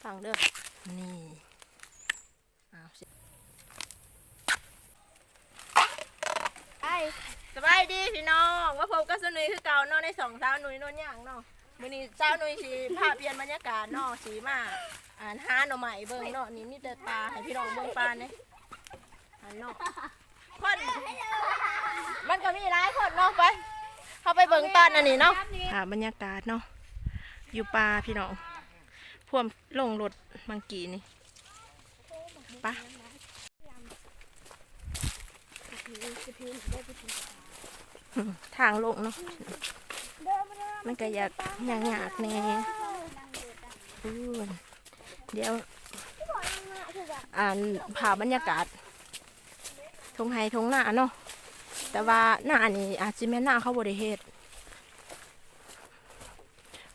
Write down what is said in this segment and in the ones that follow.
ຟັງເດີ ນີ້ ອ້າວ ໄປ ສະບາຍດີພີ່ນ້ອງ ມາພົບກັບສາວນຸ້ຍຄືເກົ່າເນາະ ໃນຊ່ອງສາວນຸ້ຍໂນນຍາງເນາະ. ມື້ນີ້ສາວນຸ້ຍຊິພາປ່ຽນບັນຍາກາດເນາະ ຊິມາ ອັນ ຫາໜໍ່ໄມ້ເບິ່ງເນາະ. ນີ້ມີແຕ່ປ່າ ໃຫ້ພີ່ນ້ອງເບິ່ງປ່າແດ່ ອັນເນາະ ຄົນ ມັນກໍມີຫຼາຍຄົນເນາະ. ໄປ ເຮົາໄປເບິ່ງຕອນອັນນີ້ເນາະ ພາບບັນຍາກາດເນາະ ຢູ່ປ່າພີ່ນ້ອງ ພວມລົງລົດບາງກີ້ນີ້. ປະ ອືມ ທາງລົງເນາະ ມັນກະຢາກຍາກໆແດ່. ໂອ້ຍ ດຽວ ອັນ ພາບບັນຍາກາດທົ່ງໄຮ່ທົ່ງນາເນາະ ແຕ່ວ່ານານີ້ອາດຊິແມ່ນນາເຂົາບໍ່ໄດ້ເຮັດ.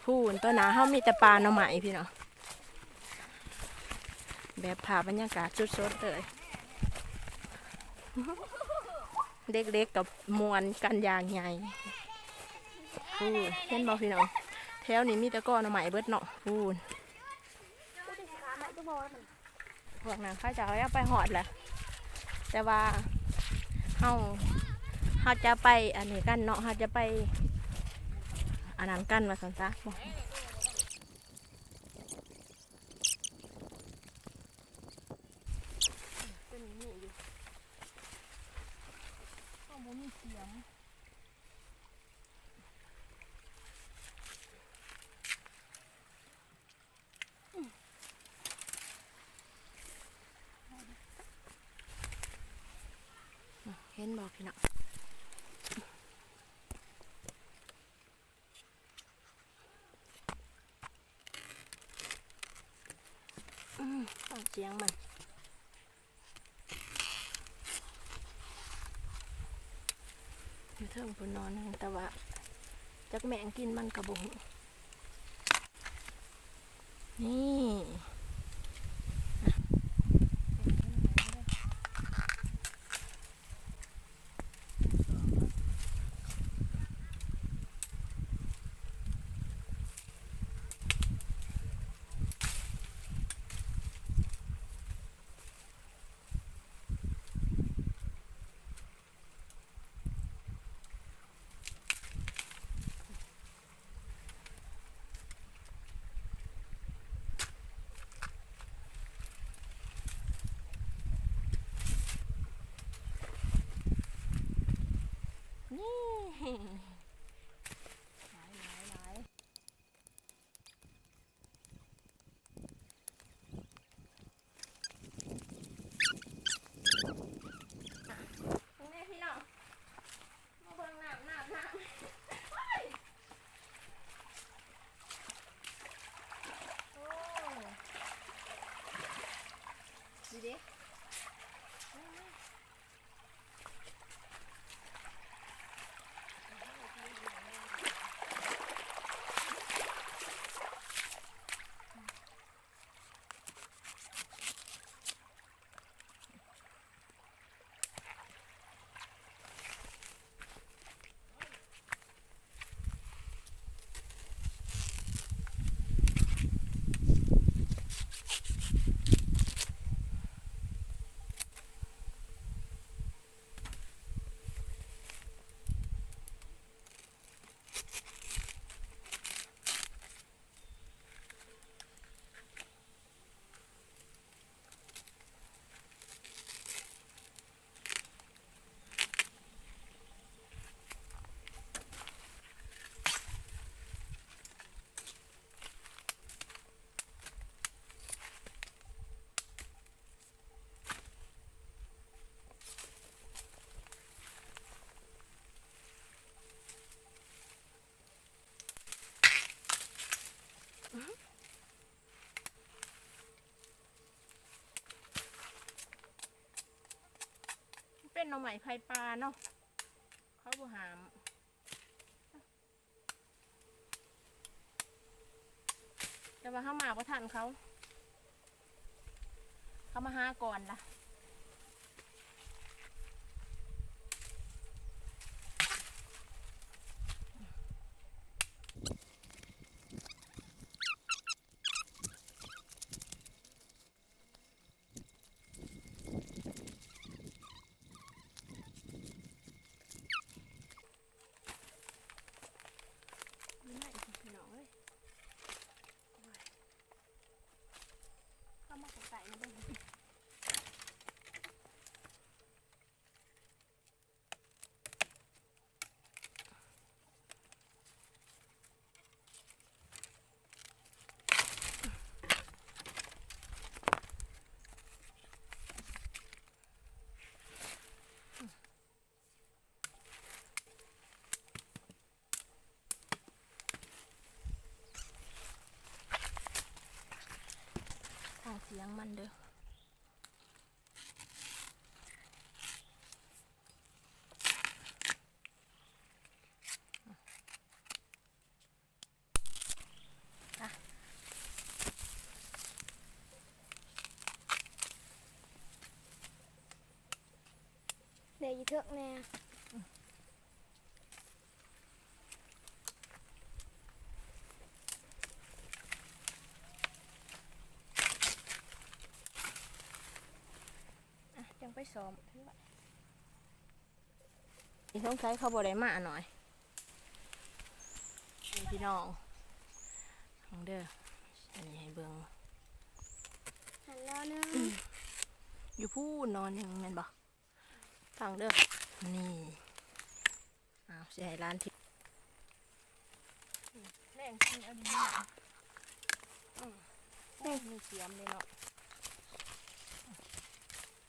ພຸ້ນ ຕໍ່ໜ້າເຮົາມີແຕ່ປ່າໜໍ່ໄມ້ພີ່ນ້ອງ ແບບພາບບັນຍາກາດສົດໆເລີຍ. ເດັກໆກໍມ່ວນກັນຢ່າງໃຫຍ່. ພຸ້ນ ເຫັນບໍ່ພີ່ນ້ອງ ແຖວນີ້ມີແຕ່ກໍໜໍ່ໄມ້ເບິດເນາະ. ພຸ້ນ ພວກນັ້ນເຂົາເຈົ້າຢາກໄປຮອດແຫຼະ ແຕ່ວ່າເຮົາ ເຮົາຈະໄປອັນນີ້ກັນເນາະ ເຮົາຈະໄປອັນນັ້ນກັນວ່າຊັ້ນຊະ. ຕົວນີ້ມີຢູ່ ເຮົາບໍ່ມີສຽງ. ເຫັນບໍ່ພີ່ນ້ອງ ອືມ ຟັງສຽງມັນ. ຢູ່ເທິງພຸ້ນໜໍ່ໜຶ່ງ ແຕ່ວ່າຈັກແມງກິນມັນກໍບໍ່ຮູ້. ນີ້ ນີ້ ຫຼາຍໆໆ. ເບິ່ງແດ່ພີ່ນ້ອງ ມາເບິ່ງນ້ຳ ນ້ຳ ນ້ຳ ໂອ້ຍ ໂອ້ ດີເດ້. ເປັນໜໍ່ໄມ້ໄຟປ່າເນາະ ເຂົາບໍ່ຫ້າມ ແຕ່ວ່າເຮົາມາບໍ່ທັນເຂົາ ເຂົາມາຫາກ່ອນລະ. ນີ້ ຍັງມັນເດີ້. ໄດ້ຢູ່ເຖິກແນ່. ອ່ະ ຈັ່ງໄປຊ້ອມ. ນີ້ສົງໄສເຂົາບໍ່ໄດ້ມາໜ້ອຍ. ນີ້ພີ່ນ້ອງ ເບິ່ງເດີ້ ອັນນີ້ໃຫ້ເບິ່ງ ຫັ້ນໜໍ່ໜຶ່ງ ຢູ່ພຸ້ນໜໍ່ໜຶ່ງແມ່ນບໍ່? ຟັງເດີ້ ນີ້ ອ້າວ ຊິໃຫ້ຫຼານທິ ແລງກິນເອົາດີ ອືມ ແລງມີສຽມເດ້ເນາະ.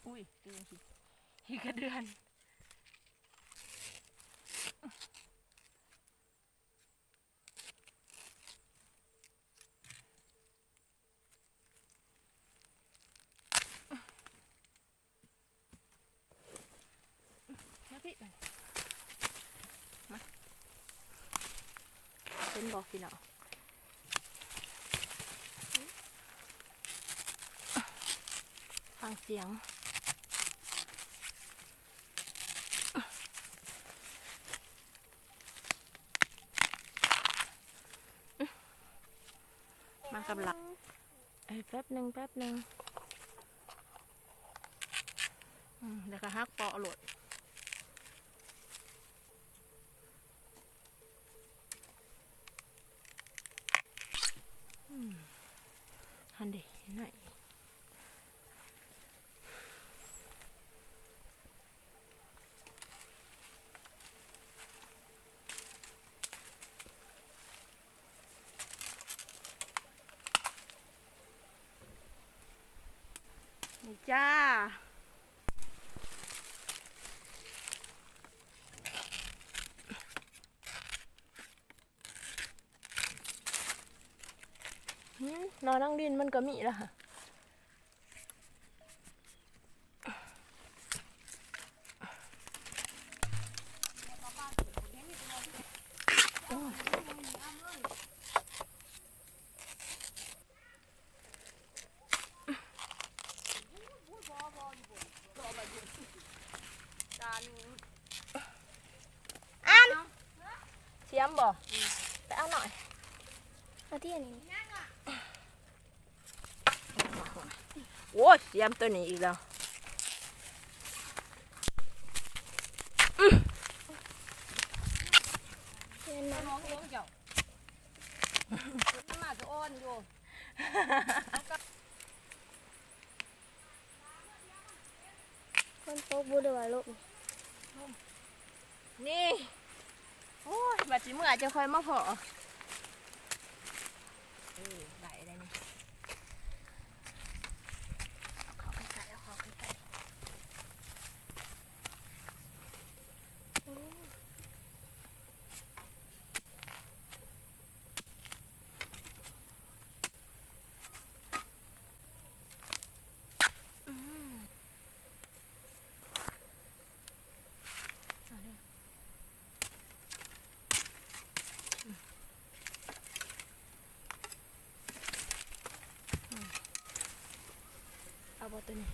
ອຸ້ຍ ຕື່ນຂີ້ ຂີ້ກະເດືອນ. ມາພີ້ ມາ ເຫັນບໍ່ພີ່ນ້ອງ ຟັງສຽງ. ມາກັບລາວ ເອີ ແປັບໜຶ່ງ ແປັບໜຶ່ງ ອືມ ແລ້ວກໍຫັກເປາະໂລດ. ອືມ ຫັ້ນເດ ເຫັນໄໝ? ນີ້ຈ້າ ຫືມ ໜໍ່ນາງດິນມັນກໍມີລະ. ອັນ ສຽມບໍ່? ໄປເອົາໜ້ອຍ ເອົາທີ່ອັນນີ້. ໂອ້ຍ ສຽມໂຕນີ້ອີກແລ້ວ. ອື ເຫັນບໍ່? ມັນມາຈະອ່ອນຢູ່. ຝົນຕົກບໍ່ ຫຼືວ່າລົມ? ນີ້ ໂອ້ຍ ບາດຊິເມື່ອຈະຄ່ອຍມາພໍ້. ເອີ ໄດ້ແລ້ວນີ້ ເອົາເຂົ້າໃກ້ໆ ເອົາເຂົ້າໃກ້ໆ. ເອົາບໍ່ໂຕນີ້?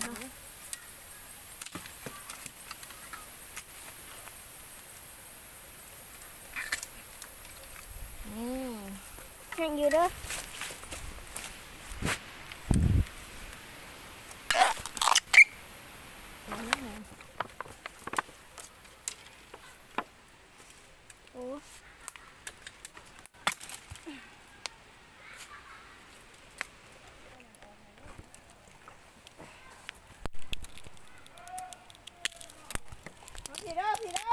ເອົາ. ອືມ ຍັງຢູ່ເດີ. ໂອ້ ມາພີ້ເດີ ພີ້ເດີ.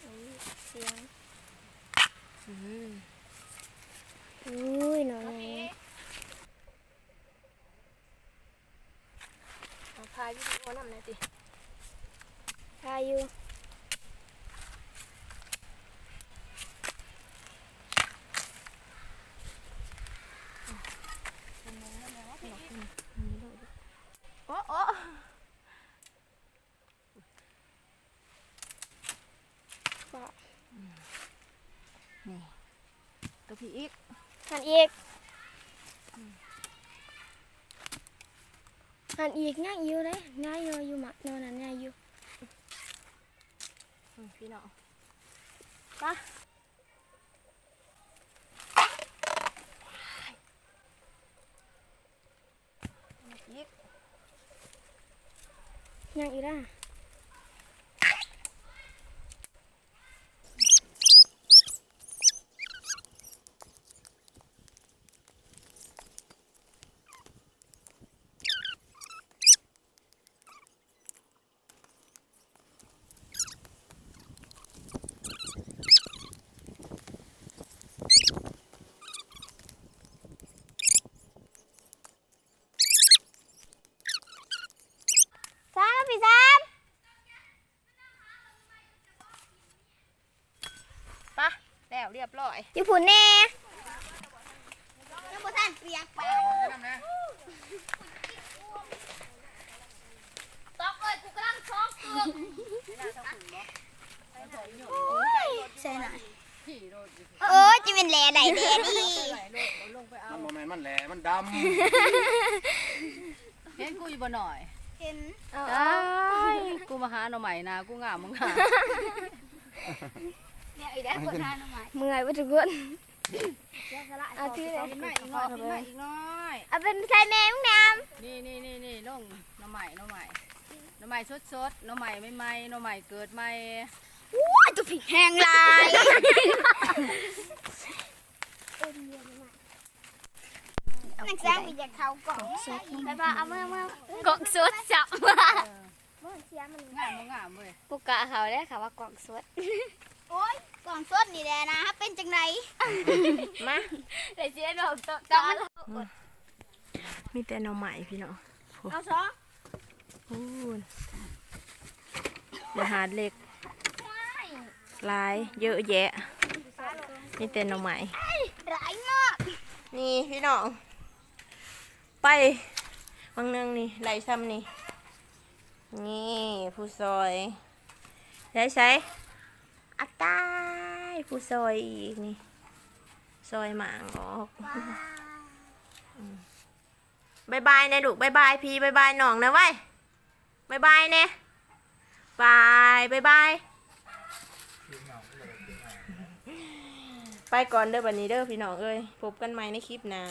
ໂອ້ຍ ສຽງ ອືມ ໂອ້ຍ ນ້ອງ ເອົາຖ່າຍວິດີໂອນຳແດ່ຕິ ຖ່າຍຢູ່. ອີກ ຫັ້ນອີກ ຫັ້ນອີກ ຍັງຢູ່ເດ້ ຍັງຢູ່ ຢູ່ໝາກໂນນນັ້ນ ຍັງຢູ່. ອືມ ພີ່ນ້ອງ ປະ ອີກ ຍັງອີກລະ. ສາມ ພີ່ສາມ ປະ ແລ້ວລຽບລ້ອຍ ຢູ່ພຸ້ນແດ່ ຍັງບໍ່ທັນປຽກປານ ຕອກເລີຍ ກູກຳລັງຊອກເກືອກ ໂອ້ຍ ໃສ່ໜ້າ ໂອ້ຍ ຈະແມ່ນແຫຼໄດ້ແດ່ນີ້ ມັນບໍ່ແມ່ນມັນແຫຼ ມັນດຳ ເຫັນກູຢູ່ບໍ່ນ້ອຍ ເຫັນ ເອີຍ ກູມາຫາໜໍ່ໄມ້ນາ ກູງາມບໍ່ງາມ ແນວອີກແລ້ວ ຄົນຫາໜໍ່ໄມ້ ເມື່ອຍເບິດທຸກຄົນ ເອົາຖື ເອົາຂຶ້ນມາອີກໜ້ອຍ ເອົາຂຶ້ນມາອີກໜ້ອຍ ເອົາເປັນໃສ່ແມ່ມຶງແນມ ນີ້ໆໆໆ ລົງໜໍ່ໄມ້ ໜໍ່ໄມ້ ໜໍ່ໄມ້ສົດໆ ໜໍ່ໄມ້ໃໝ່ໆ ໜໍ່ໄມ້ເກີດໃໝ່ ໂອ້ຍ ຕົວພິກແຮງຫຼາຍ ນັກສາງມີແຕ່ເຂົ້າກ່ອງ ບາຍບາຍ ເອົາເມືອ ເມືອ ກ້ອງສົດຈັບ ງາມບໍ່ງາມເວີຍ ບໍ່ກ້າເຂົ້າເດ້ ເຂົາວ່າກ້ອງສົດ ໂອ້ຍ ກ້ອງສົດນີ້ແຫຼະນະ ເປັນຈັ່ງໃດ ມາ ໄດ້ເສຍດອກ ຕ້ອງ ຕ້ອງ ມີແຕ່ໜໍ່ໄມ້ພີ່ນ້ອງ ເອົາສອງ ໂອ້ຍ ມະຫາດເຫຼັກ ຫຼາຍເຍີະແຍະ ມີແຕ່ໜໍ່ໄມ້ ຫຼາຍງາມ ນີ້ພີ່ນ້ອງ ໄປວັງໜຶ່ງນີ້ໄດ້ຊ່ຳນີ້ ນີ້ຜູ້ຊ່ອຍ ໃສ່ ໃສ່ ອາ ຕາຍ ຜູ້ຊ່ອຍອີກນີ້ ຊ່ອຍໝາງອອກ ບາຍບາຍແດ່ລູກ ບາຍບາຍພີ່ ບາຍບາຍນ້ອງແດ່ໄວ ບາຍບາຍແດ່ ບາຍ ບາຍບາຍ ໄປກ່ອນເດີບັດນີ້ເດີພີ່ນ້ອງເອີຍ ພົບກັນໃໝ່ໃນຄລິບໜ້າ.